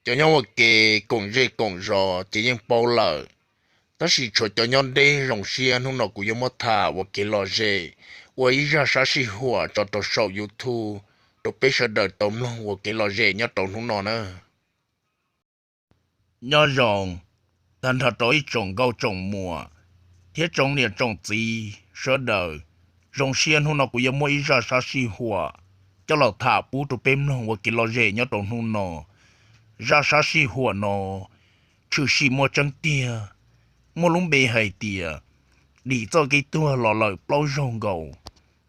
Cov nyob ua ke koom zej koom zos ces yeej paub lawm, tab sis tshuav cov nyob deb zoo siab hnub no kuv yuav muab tham ua kev lom zem, ua ib zaj sab sij huam tso rau saum YouTube rau peb sawv daws tau mloog ua kev lom zem nyob rau hnub no na. Nyob zoo tag nrho rau ib tsoom nkauj tsoom muam thiab tsoom niam tsoom txiv sawv daws. Zoo siab hnub no kuv yuav muab ib zaj sab sij huam coj los tham pub rau peb mloog ua kev lom zem nyob rau hnub no. Zaj sab sij huam no tshwm sim muaj tseeb tiag, muaj lub npe hais tias dim txoj kev tuag los lawm plaub zaug nkaus.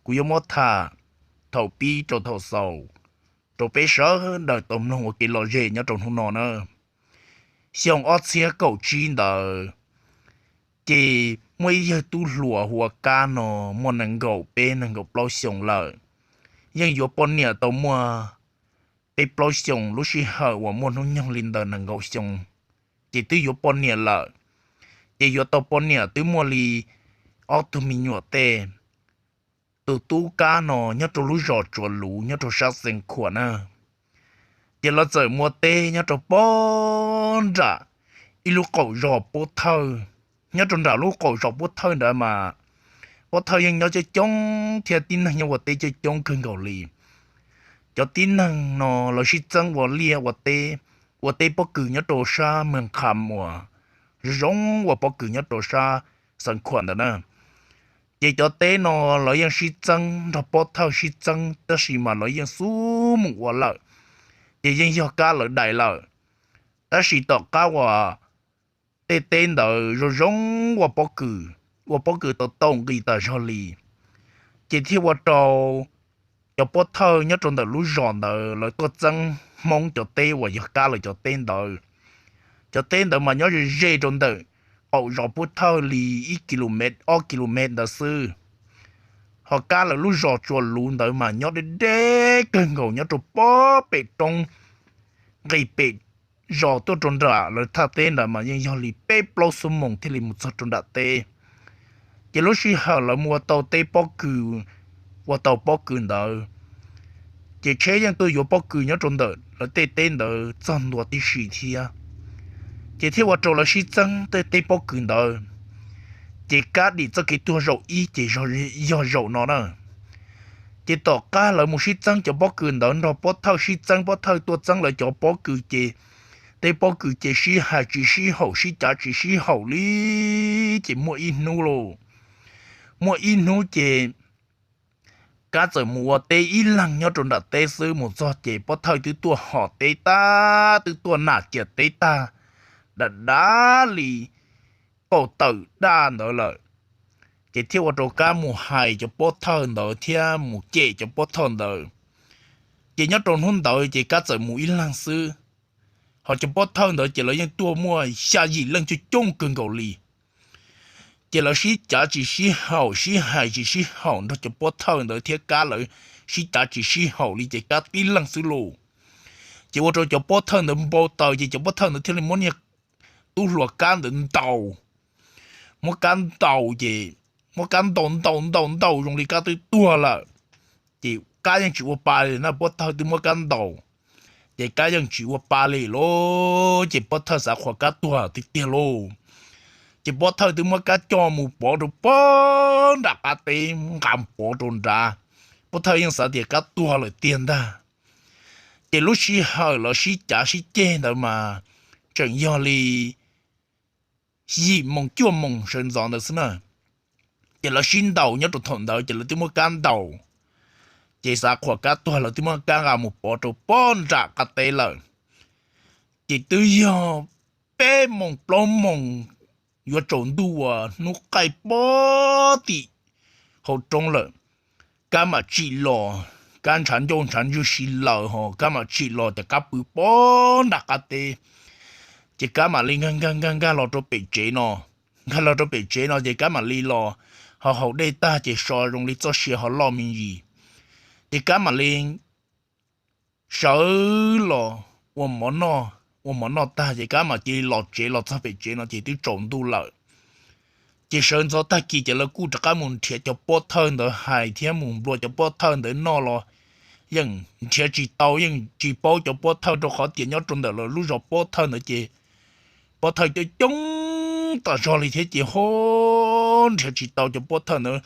Kuv yuav muab tham thaum pib rau thaum xaus rau peb sawv daws tau mloog ua kev lom zem nyob rau hnub no na. Xyoo ob txhiab kaum tsib ntawd, ces muaj ib yawg tub hluas hu ua Kab no, muaj nees nkaum peb nees nkaum plaub xyoo lawm. Yeej yuav poj niam tau muaj peb plaub xyoos lub sij hawm uas muaj hnub nyoog li ntawm nees nkaum xyoo, ces twb yuav poj niam lawm. Ces yuav tau poj niam twb muaj li ob tug me nyuam tej. Tus tub Kab no nyob rau lub zos Tsuas Luv nyob rau sab Xeev Khuam na. Ces lawv txawm muaj teb nyob rau pob nram ib lub qaum zos Pob Thawj. Nyob rau nram lub qaum zos Pob Thawj ntawd mas Pob Thawj yeej nyob coob coob thiab tib neeg nyob ua teb coob coob kawg nkaus li. Cov tib neeg no lawv sib txeeb ua liaj ua teb, ua teb pob kws nyob rau sab Meeg Qham uas zoo zoo ua pob kws nyob rau sab Xeev Khuam ntawd na. Ces cov teb no lawv yeej sib txeeb nrog Pob Thawj sib txeeb tab sis mas lawv yeej xub mus ua lawm, ces yeej yog Kab lawv daim lawm. Tab sis tom qab uas tej teb ntawd zoo zoo ua pob kws, ua pob kws tau tau nqi tas zog li, ces thiaj ua rau cov Pob Thawj nyob rau ntawm lub zos ntawd lawv tuaj txeeb Hmoob cov teb uas yog Kab lawv cov teb ntawd. Cov teb ntawd mas nyob ze ze rau ntawm qaum zos Pob Thawj li ib kis lus mev ob kis lus mev ntawd xwb. Ho Kab lawv lub zos Tsuas Luv ntawd mas nyob deb deb kawg nkaus nyob rau pob pem roob, nqis pem zos tuaj rau nram lawv thaj teb ntawd mas yeej yog li peb plaub xuab moos thiaj li mus txog rau nram teb. Ces lub sij hawm lawv mus ua tau teb pob kws, ua tau pob kws ntawd, ces tsheb yeej tuaj yuav pob kws nyob rau ntawm lawv tej teb ntawd txog ntua tib si thiab. Ces thiaj ua rau lawv sib txeeb tej teb pob kws ntawd, ces Kab dim txoj kev tuag zaum ib ces yog zaum no na. Ces tom qab lawv mus sib txeeb cov pob kws ntawd nrog Pob Thawj sib txeeb, Pob Thawj tuaj txeeb lawv cov pob kws ces tej pob kws ces sib hais tsis sib haum, sib cav tsis sib haum li. Ces muaj ib hnub lauj, muaj ib hnub ces Kab txawm mus ua teb ib leeg nyob rau nram teb xwb, mus txog ces Pob Thawj twb tuaj hom teb tag, twb tuaj nam ciam teb tag, dav dav li kaum tawm daj ntawd lawm. Ces thiaj ua rau Kab mus hais cov Pob Thawj ntawd thiab mus cem cov Pob Thawj ntawd. Ces nyob rau hnub ntawd ces Kab txawm mus ib leeg xwb, ho cov Pob Thawj ntawd ces lawv yeej tuaj muaj xya yim leej coob coob kawg nkaus li. Ces lawv sib cav tsis sib haum, sib hais tsis sib haum nrog cov Pob Thawj ntawd thiab Kab lawv sib cav tsis sib haum li ces Kab tib leeg xwb lauj. Ces ua rau cov Pob Thawj ntawd npau taws ces cov Pob Thawj ntawd thiaj li muab niag tub hluas Kab ntawd ntaus. Muab Kab ntaus ces muab Kab ntaus ntaus ntaus ntaus zoo li Kab twb tuag lawm. Ces Kab yeej tsis ua pa li na, Pob Thawj twb muab Kab ntaus, ces Kab yeej tsis ua pa li lauj. Ces Pob Thawj xav qhuas Kab tuag tiag tiag lauj. Ces Pob Thawj twb muab Kab coj mus pov rau pob nram qab teb, nqa pov rau nrad. Pob Thawj yeej xav tias Kab tuag lawm tiag ntag. Ces lub sij hawm lawv sib cav sib ceg ntawd mas tseem yog li yim moos cuaj moos sawv ntxov ntawd xwb na. Ces lawv sib ntaus nyob rau thaum ntawd ces lawv twb muab Kab ntaus, ces xav qhuas Kab tuag lawv twb muab Kab nqa mus pov rau pob nram qab teb lawm. Ces twb yog peb moos plaub moos yuav tsaus ntuj uas hnub qaij pob tim hauv roob lawm, Kab mam tsim los, Kab ntshav ncauj ntshav ntswg si lawm ho Kab mam tsim los ces Kab pw pob nram qab teb. Ces Kab mam li nkag nkag nkag nkag los rau pem tsev no, nkag los rau pem tsev no ces Kab mam li los ho haus dej tag ces so zoo li txoj sia ho loj me ntsis. Ces Kab mam li sawv los ua mov noj, ua mov noj tag ces Kab mam cia li los tsev, los txog pem tsev no ces twb tsaus ntuj lawm. Ces sawv ntxov tag kis ces lawv kuj rov qab mus nrhiav cov Pob Thawj ntawd hais thiab mus nplua cov Pob Thawj ntawd noj los yeej nrhiav tsis tau, yeej tsis paub cov pob thawj, rau qhov tias nyob rau ntawm lawv lub zos pob thawj ntawd ces pob thawj coob coob tas zog li thiab ces ho nrhiav tsis tau cov pob thawj ntawd,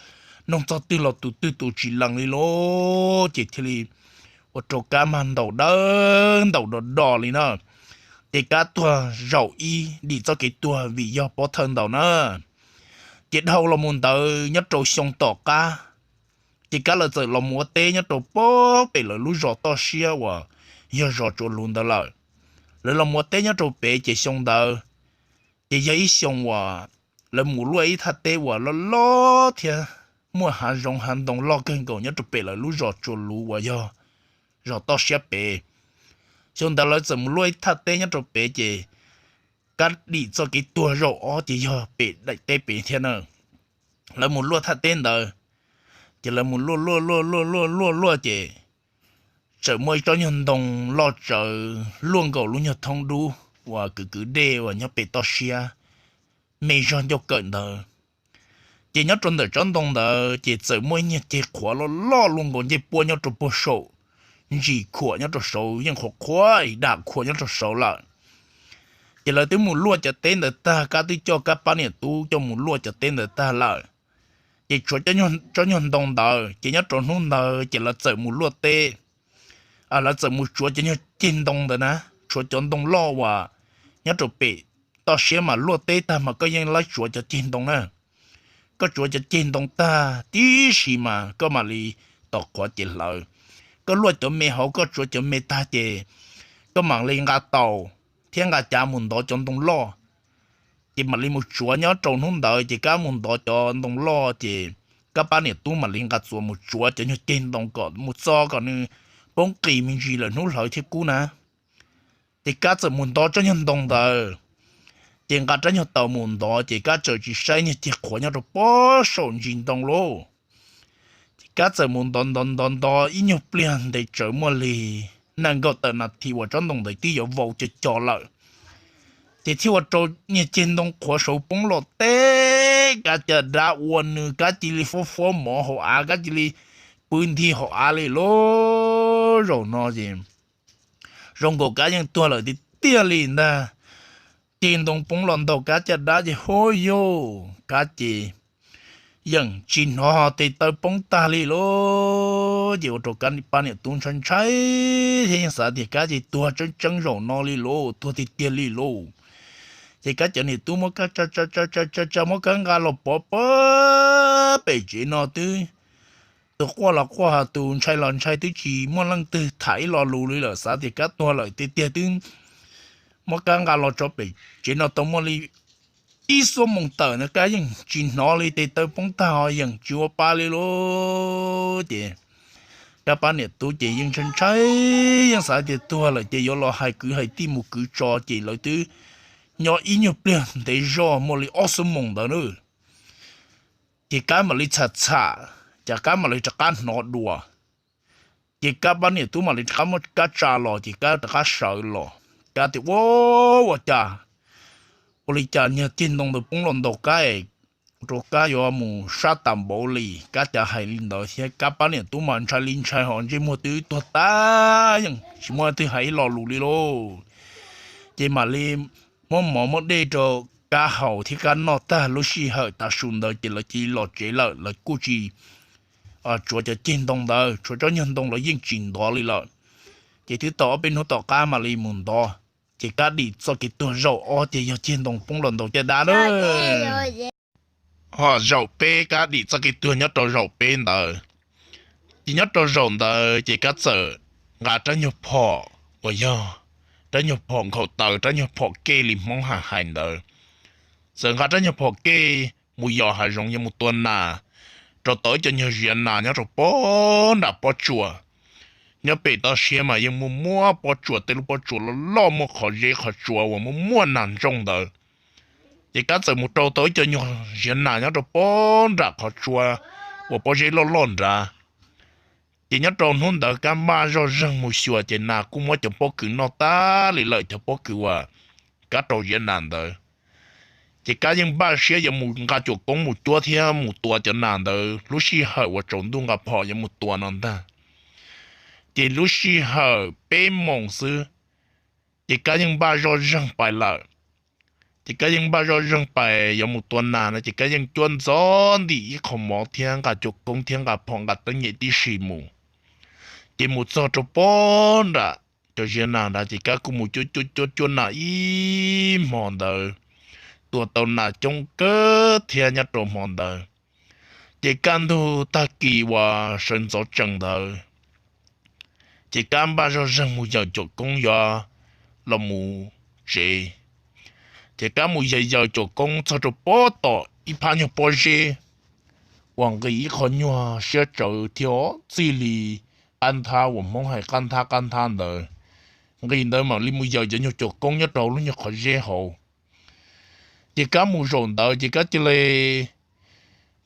nug txog twg los tus twg tus tsis lees li lauj. Ces thiaj li ua rau Kab mag ntaus dawb ntaus do do li na. Ces Kab tuag zaum ib dim txoj kev tuag vim yog pob thawj ntaus na. Ces dhau los mus ntawd nyob rau xyoo tom qab, ces Kab lawv txawm los mus ua teb nyob rau pem lawv lub zos toj siab uas yog zos Tsuas Luv ntawd lawm. Lawv los mus ua teb nyob rau pem ces xyoo ntawd ces yog ib xyoo uas lawv mus luaj ib thaj teb uas loj loj thiab muaj hav zoov hav ntoo loj kawg nkaus nyob rau pem lawv lub zos Tsuas Luv uas yog zos toj siab pem. Xyoo ntawd lawv txawm mus luaj ib thaj teb nyob rau pem ces Kab dim txoj kev tuag zaum ob ces yog pem daim teb pem thiab na. Lawv mus luaj thaj teb ntawd, ces lawv mus luaj luaj luaj luaj luaj luaj luaj ces txawm muaj ib tsob nyuag ntoo loj tsawv luaj nkaus lub nyuag thoob dub uas kwv kwv dej uas nyob pem toj siab me zog ncauj kawm ntawd. Ces nyob rau ntawm tsob ntoo ntawd ces txawm muaj ib nyuag ceg qhuav loj loj luaj nkaus ncej puab nyob rau puag saum, ntsis khuam nyob rau saud, yeej qhuav qhuav dam khuam nyob rau saud lawm. Ces lawv twb mus luaj cov teb ntawd tag, Kab twb coj Kab pab niam tub coj mus luaj cov teb ntawd tag lawm. Ces tshuav tsob nyuag ntoo ntawd, ces nyob rau hnub ntawd ces lawv txawm mus luaj teb, lawv txawm mus tsuav cov nyuag ceg ntoo ntawd na, tshuav cov ntoo loj uas nyob rau pem toj siab mas luaj teb tag mas koj yeej laib tsuav cov ceg ntoo na. Koj tsuav cov ceg ntoo tag tib si mas koj mam li tos qhuav ces hlawv. Koj luaj cov me hauv, koj tsuav cov me tag ces koj mam li nqa taus thiab nqa cav mus ntov cov ntoo loj. Ces mam li mus tsuav. Nyob rau hnub ntawd ces Kab mus ntov cov ntoo loj ces Kab pab niam tub mam li nqa txuas mus tsuav cov nyuag ceg ntoo kom mus txog kom nws poob qis me ntsis lawm hnub hlawv thiab kub na. Ces Kab txawm mus ntov tsob nyuag ntoo ntawd, ces nqa rab nyuag taus mus ntov ces Kab txawm tsis saib nyuag ceg qhuav nyob rau puag saum ntsis ntoo lauj. Ces Kab txawm mus ntov ntov ntov ntov ib nyuag pliag ntev tsawv muaj li nees nkaum tawm nas this uas tsob ntoo ntawd twb yuav vau co co lawm. Ces thiaj ua rau nyuag ceg ntoo qhuav saud poob los teb Kab caj dab ua nws Kab cia li fob fob mov hauv av, Kab cia li pw nthi hauv av li lauj. Zaum no ces zoo nkaus Kab yeej tuag lawm tiag tiag li ntag. Ceg ntoo poob los ntaus Kab caj dab ces ho yog Kab ces yeej tsis hnov tes taw poob tag li lauj. Ces ua rau Kab pab niam tub ntshai ntshai thiab yeej xav tias Kab ces tuag tseeb tseeb zaum no li lauj, tuag tiag tiag li lauj. Ces Kab cov niam tub muab Kab tsa tsa tsa tsa tsa muab Kab nqa los pov pem tsev no twb tus quaj los quaj, tus ntshai los ntshai, twb tsis muaj leej twg tham ib lo lus li lawm, xav tias Kab tuag lawm tiag tiag. Twb muab Kab nqa los tso pem tsev no tau muaj li ib xuab moos tawm no Kab yeej tsis hnov li, tes taw poob tag ho yeej tsis ua pa li lauj. Ces Kab pab niam tub ces yeej ntshai ntshai, yeej xav tias tuag lawm ces yuav los hais kwv hais tij mus kwv tso, ces lawv twb nyob ib nyuag pliag ntev zog muaj li ob xuab moos ntawd na. Ces Kab mam li txham txham, ces Kab mam li rov qab hnov dua. Ces Kab pab niam tub mam li rov qab muab Kab tsa los ces Kab rov qab sawv los. Kab tias ua, ua cas, ua li cas nyuag ceg ntoo ntawd poob los ntaus Kab, rau Kab yuav mus sab tas npaum li. Kab cas hais li ntawd thiab Kab pab niam tub mas ntshai li ntshai ho ntsej muag twb tuag tag yeej tsis muaj leej twg hais ib lo lus li lauj. Ces mam li muab mov muab dej rau Kab haus thiab Kab noj tag lub sij hawm tav su ntawd ces lawv cia li los tsev lawm, lawv kuj tsis tsuav cov ceg ntoo ntawd, tshuav tsob nyuag ntoo lawv yeej tsis ntov li lawm. Ces twb tau ob peb hnub tom qab mam li mus ntov, ces Kab dim txoj kev tuag zaum ob ces yog ceg ntoo poob los ntaus caj dab na. Ho zaum peb Kab dim txoj kev tuag nyob rau zaum peb ntawd. Ces nyob rau zaum ntawd ces Kab txawm nqa rab nyuag phom uas yog rab nyuag phom nkhaus taws, rab nyuag phom kej li Hmoob hais hais ntawd. Txawm nqa rab nyuag phom kej mus yos hav zoov yuav mus tua nas, rau tau ib co nyuag ziav nas nyob rau pob nram pob tsuas. Nyob pem toj siab mas yeej muaj muaj pob tsuas, tej lub pob tsuas loj loj muaj qhov zeb qhov tsua uas muaj muaj nas ntsooj ntawd. Ces Kab txawm mus rau tau ib co nyuag ziav nas nyob rau pob nram qhov tsua uas pob zeb loj loj nrad. Ces nyob rau hnub ntawd Kab npaj zoj zeeg mus xyuas ces nas kuj muab cov pob kws noj tag li lawm, cov pob kws uas Kab rau ziav nas ntawd. Ces Kab yeej npaj siab yuav mus nqa cuam koob mus cuab thiab mus tua cov nas ntawd lub sij hawm uas tsaus ntuj nqa phom yuav mus tua no ntag. Ces lub sij hawm peb moos xwb, ces Kab yeej npaj zoj zeeg pais lawm. Ces Kab yeej npaj zoj zeeg pais yuav mus tua nas no, ces Kab yeej cuab ntxov ntim ib qho mov thiab nqa cuam koob thiab nqa phom nqa teeb nyem tib si mus. Ces mus txog rau pob nram cov ziav nas nrad, ces Kab kuj mus cuab cuab cuab cuab nas ib hmo ntawd, tua tau nas coob kawg thiab nyob rau hmo ntawd. Ces kaj ntug tag kis uas sawv ntxov tsees ntawd, ces Kab npaj zoj zeeg mus yawm cuam koob yuav los mus tsev. Ces Kab mus yawm yawm cuam koob txog rau pob tom ib phab nyuag pob zeb uas nqis ib qho nyuag siab tsawv thiab txij li qab nthab uas Hmoob hais qab nthab qab nthab ntawd. Nqis ntawd mam li mus yawm cov nyuag cuam koob nyob rau hauv lub nyuag qhov zeb hauv. Ces Kab mus zaum ntawd ces Kab cia li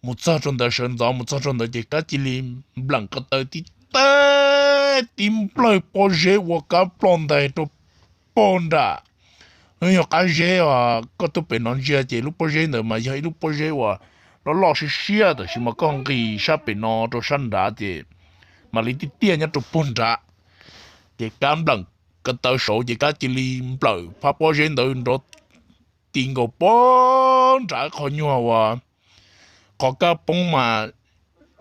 mus txog rau ntawd, sawv ntxov mus txog rau ntawd ces Kab cia li npleem ko taw tib teb tib nplawg pob zeb ua Kab ploj ntais rau pob nram lub nyuag qab zeb os. Koj tuaj pem no ntsia ces lub pob zeb ntawd mas yog ib lub pob zeb uas loj loj siab siab, tab sis mas koj nqis sab pem no rau sab nrad ces mam li tiaj tiaj nyob rau puag nrad. Ces Kab npleem ko taw saud ces Kab cia li nplawm phab pob zeb ntawd nrov ti nkaus pob nrad qhov nyuag uas qhov Kab poob mas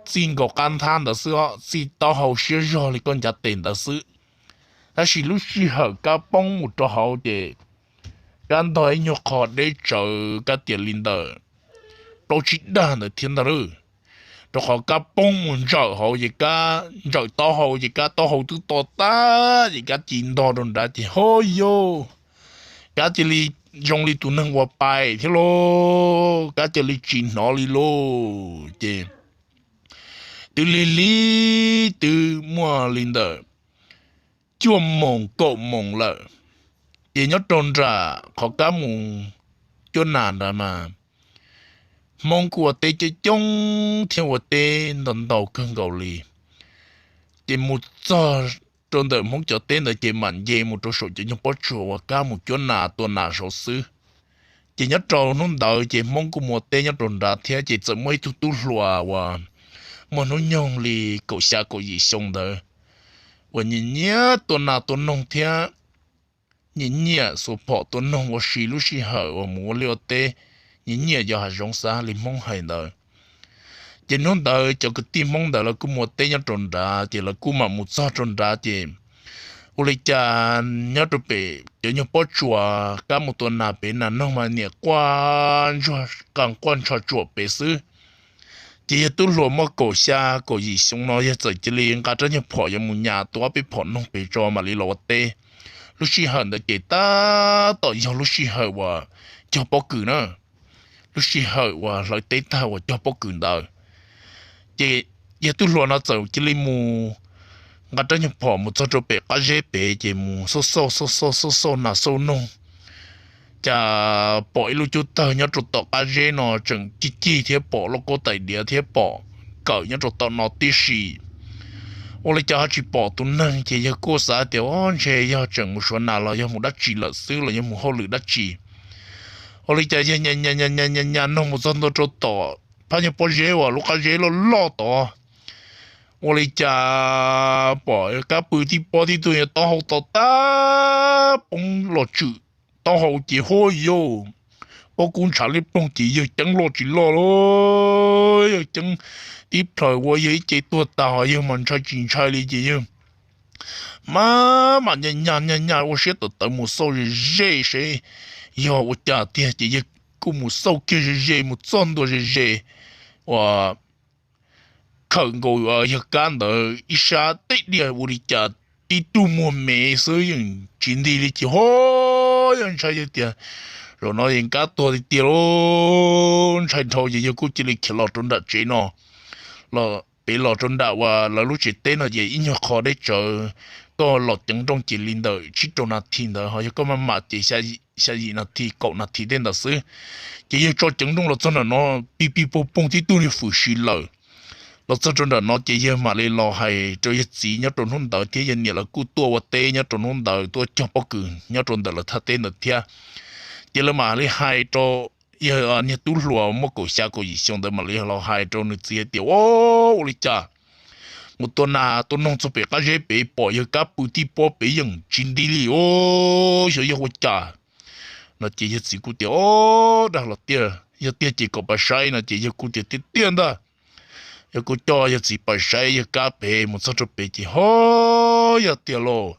txij nkaus qab nthab ntawd xwb, txij taub hau siab zog li koj ncav tes ntawd xwb. Tab sis lub sij hawm Kab poob mus rau hauv ces Kab ntog ib nyuag qho deb tsawv Kab tias li ntawm plaub tsib dag ntawd thiab ntag lauj. Rau qhov Kab poob mus ntsawm hauv ces Kab ntsawm taub hau ces Kab taub hau twb to tag ces Kab cia li ntog rau nrad ces ho yog Kab cia li zoo li tus neeg ua pais thiab lauj, Kab cia li tsis hnov li lauj. Ces twb lig lig twb muaj li ntawm cuaj moos kaum moos lawm. Ces nyob rau nram qhov Kab mus cuab nas nrad mas Hmoob kuj ua teb coob coob thiab ua teb ntau ntau kawg nkaus li. Ces mus txog rau ntawm Hmoob cov teb ntawd ces mam nce mus rau saum cov nyuag pob tsuas uas Kab mus cuab nas tua nas saud xwb. Ces nyob rau hnub ntawd ces Hmoob kuj mus ua teb nyob rau nrad thiab ces txawm muaj ib tug tub hluas uas muaj hnub nyoog li kaum xya kaum yim xyoo ntawd uas nyiam nyiam tua nas tua noog thiab nyiam nyiam xuas phom tua noog ua si lub sij hawm uas mus ua liaj ua teb, nyiam nyiam yos hav zoov xwb li Hmoob hais ntawd. Ces hnub ntawd cov kwv tij Hmoob ntawd lawv kuj mus ua teb nyob rau nrad ces lawv kuj mam mus txog rau nrad ces ua li cas nyob rau pem cov nyuag pob tsuas Kab mus tua nas pem nas noog mas niam quaj ntsuag qas quaj ntsho tsuam pem xwb. Ces yawg tub hluas muaj kaum xya kaum yim xyoo no yawg txawm cia li nqa rab nyuag phom yuav mus nyas tua ob peb phom noog pem tso mam li los ua teb. Lub sij hawm ntawd ces tab tom yog lub sij hawm uas cog pob kws na, lub sij hawm uas hlawv teb tag uas cog pob kws ntawd. Ces yawg tub hluas no txawm cia li mus nqa rab nyuag phom mus txog rau pem qab zeb pem ces mus xauj xauj xauj xauj xauj xauj nas xauj noog. Cas pom ib lub cub tawg nyob rau tom qab zeb no tseem cig cig thiab pom lauj kaub tais diav thiab pom kawm nyob rau tom no tib si. Ua li cas ho tsis pom tus neeg ces yawg kuj xav tias o ntshe yog tseem mus suav nas los yog mus dab tsi lawm xwb los yog mus hauj lwm dab tsi. Ua li cas yawg nyas nyas nyas noog mus txog ntua rau tom phab nyuag pob zeb uas lub qab zeb loj loj tod, ua li cas pom Kab pw tib pob tib tug taub hau to tag poob los tswm taub hau ces huab yau, pob kub ntshav liab ploog ces yawg ceeb loj tsis loj lauj, yawg ceeb tib plhaws ua yawg ib ce tuag tas ho yawg mas ntshai tsis ntshai li ces yawg mam mam nyas nyas nyas nyas ua siab tawv tawv mus xauj ze ze seb yog ua cas tiag ces yawg kuj mus xauj kiag ze ze mus txog ntua ze ze uas khawm nkaus yawg Kab ntawd ib sab teb diaj ua li cas tib tug muag me xwb yeej tsis nti li ces ho yawg ntshai yawg tias zaum no yeej Kab tuag tiag tiag lauj, ntshai dhau ces yawg kuj cia li khiav los rau nram tsev no. Los pem los rau nram uas lawv lub tsev teb no ces ib nyuag qho deb tsawv, koj los ceev nrooj ces li ntawm tsib rau nas this ntawd ho yog koj maj mam ces xya yim nas this kaum nas this tej ntawd xwb. Ces yawg tso ceev nrooj los txog nram no, pig pig poog poog tib tug niag fwm si lawm. Los txog rau nram no ces yawg mam li los hais rau yawg txiv nyob rau hnub ntawd thiab yawg niam lawv kuj tuaj ua teb nyob rau hnub ntawd tuaj cog pob kws nyob rau ntawm lawv thaj teb ntawd thiab. Ces lawv mam li hais rau yawg niag tub hluas muaj kaum xya kaum yim xyoo ntawd mam li los hais rau nws txiv hais tias o, ua li cas mus tua nas tua noog txog pem qab zeb pem pom yawg Kab pw tib pob pem yeej tsis nti li os, xyov yog ua cas. No ces yawg txiv kuj tias, Ob, dag los tiag, yog tiag ces kom pab saib. No ces yawg kuj tias, Tiag tiag ntag. Yawg kuj coj yawg txiv pab saib yawg Kab pem mus txog rau pem ces, Ho, yog tiag lauj,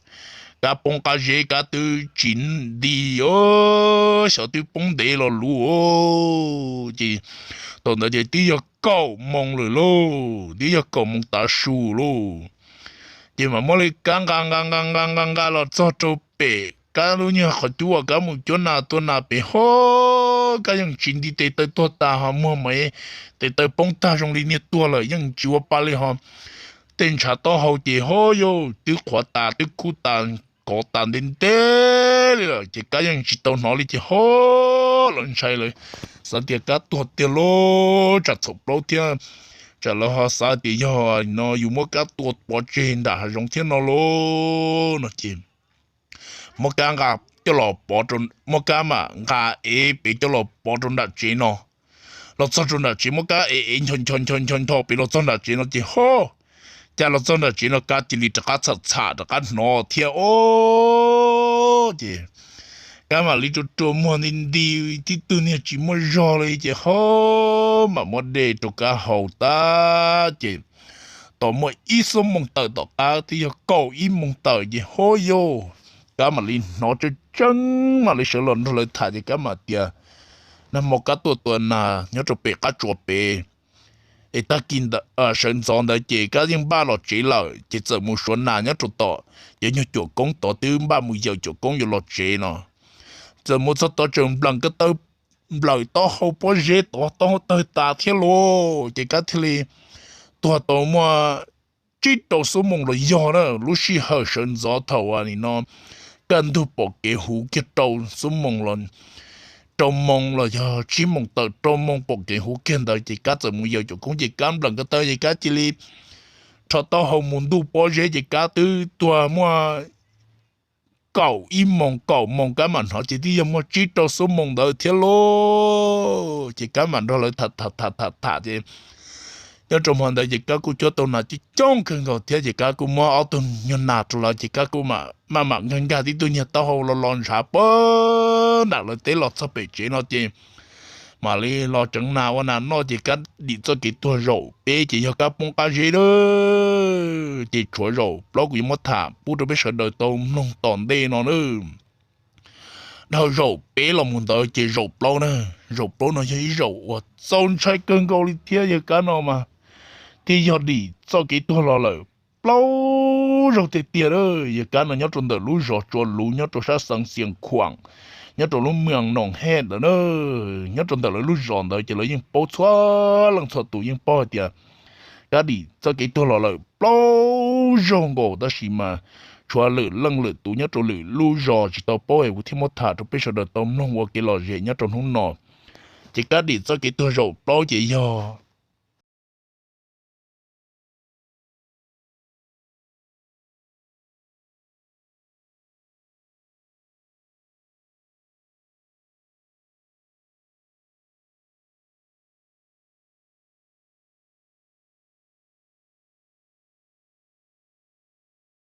Kab poob qab zeb, Kab twb tsis nti os, xyov twb poob ntev los luv os. Ces thaum ntawd ces twb yog kaum moos lawm lauj, twb yog kaum moos tav su lauj. Ces mam muab li Kab nqa nqa nqa nqa nqa nqa los txog rau pem Kab lub nyuag qhov cub uas Kab mus cuab nas tua nas pem, ho, Kab yeej tsis nti, tes taw tuag tas ho muag mas tes taw poob tag zoo li niag tuag lawm, yeej tsis ua pa li ho. Tej ntshav taub hau ces ho yog twb qhuav tas twb kub tas, kov tas ntev ntev li lawm ces Kab yeej tsis tau hnov li ces ho, lawv ntshai lawv xav tias Kab tuag tiag lauj, tsam txhaum plaub thiab, tsam lawv ho xav tias yog no yus muab Kab tua pov tseg nram hav zoov thiab no lauj. No ces muab Kab nqa coj los pov, muab Kab mam nqa ev pem coj los pov rau nram tsev no. Los txog rau nram tsev muab Kab ev ev ncho ncho ncho ncho pem los txog nram tsev no ces ho, cas los txog nram tsev no Kab cia li rov qab txham txham rov qab hnov thiab os. Ces Kab mam li rua rua muag nti nti, tib tug niag tsis muaj zog li ces ho, mam muab de rau Kab haus tag ces tau muaj ib xuab moos tawm tom qab twb yog kaum ib moos tawm ces ho yog Kab mam li hnov tseeb tseeb mam li sawv los nrog lawv tham ces Kab mam tias, Nag hmo Kab tuaj tua nas nyob rau pem qab tsuas pem es tag kis sawv ntxov ntawd ces Kab yeej npaj los tsev lawm ces txawm mus suav nas nyob rau tom cov nyuag cuam koob tod, twb npaj mus yaws cuam koob yuav los tsev no. Txawm mus txog tod tseem nplawm ko taw, nplawm taub hau pob zeb tod taub hau tawg tas thiab lauj. Ces Kab thiaj li tuag tau muaj tsib rau xuab moos los yog na. Lub sij hawm sawv ntxov thaum nim no kaj ntug pom kev huv kiag rau xuab moos los, rau moos los yog tsib moos tawm rau moos pom kev huv kiag ntawd ces Kab txawm mus yaws cuam koob ces Kab nplawm ko taw ces Kab cia li rho taub hau mus ntuj pob zeb ces Kab twb tuag muaj kaum ib moos, kaum moos Kab mam hnov ces twb yog muaj tsib rau xuab moos ntawd thiab lauj. Ces Kab mam nrog lawv tham tham tham tham tham ces nyob rau hmo ntawd ces Kab kuj cuab tau nas coob coob kawg nkaus thiab ces Kab kuj muab ob tug nyuag nas rau lawv ces Kab kuj maj mam nkag nkag tib tug nyuag taub hau los los ntshav pag nram lawv teb los txog pem tsev no ces mam li los tseev nas ua nas noj ces Kab dim txoj kev tuag zaum peb ces yog Kab poob qab zeb lawm. Ces tshuav zaum plaub kuv yuav muab tham pub rau peb sawv daws tau mloog tom ntej no na. Dhau zaum peb los mus ntawd ces zaum plaub na, zaum plaub no yog ib zaum uas txaus ntshai kawg nkaus li thiab yawg Kab no mas thiaj yog dim txoj kev tuag los lawm plaub zaug tiag tiag a. Yawg Kab no nyob rau ntawm lub zos Tsua Luv nyob rau sab xeev Xias Khuam, nyob rau lub mweej Noom Hej ntawd na. Nyob rau ntawm lawv lub zos ntawd ces lawv yeej paub, txhua leej txhua tus yeej paub hais tias Kab dim txoj kev tuag los lawm plaub zaug nkaus tab sis mas tshuav lwm leej lwm tus nyob rau lwm lub zos tsis tau paub es kuv thiaj muab tham rau peb sawv daws tau mloog ua kev lom zem nyob rau hnub no. Ces Kab dim txoj kev tuag zaum plaub ces yog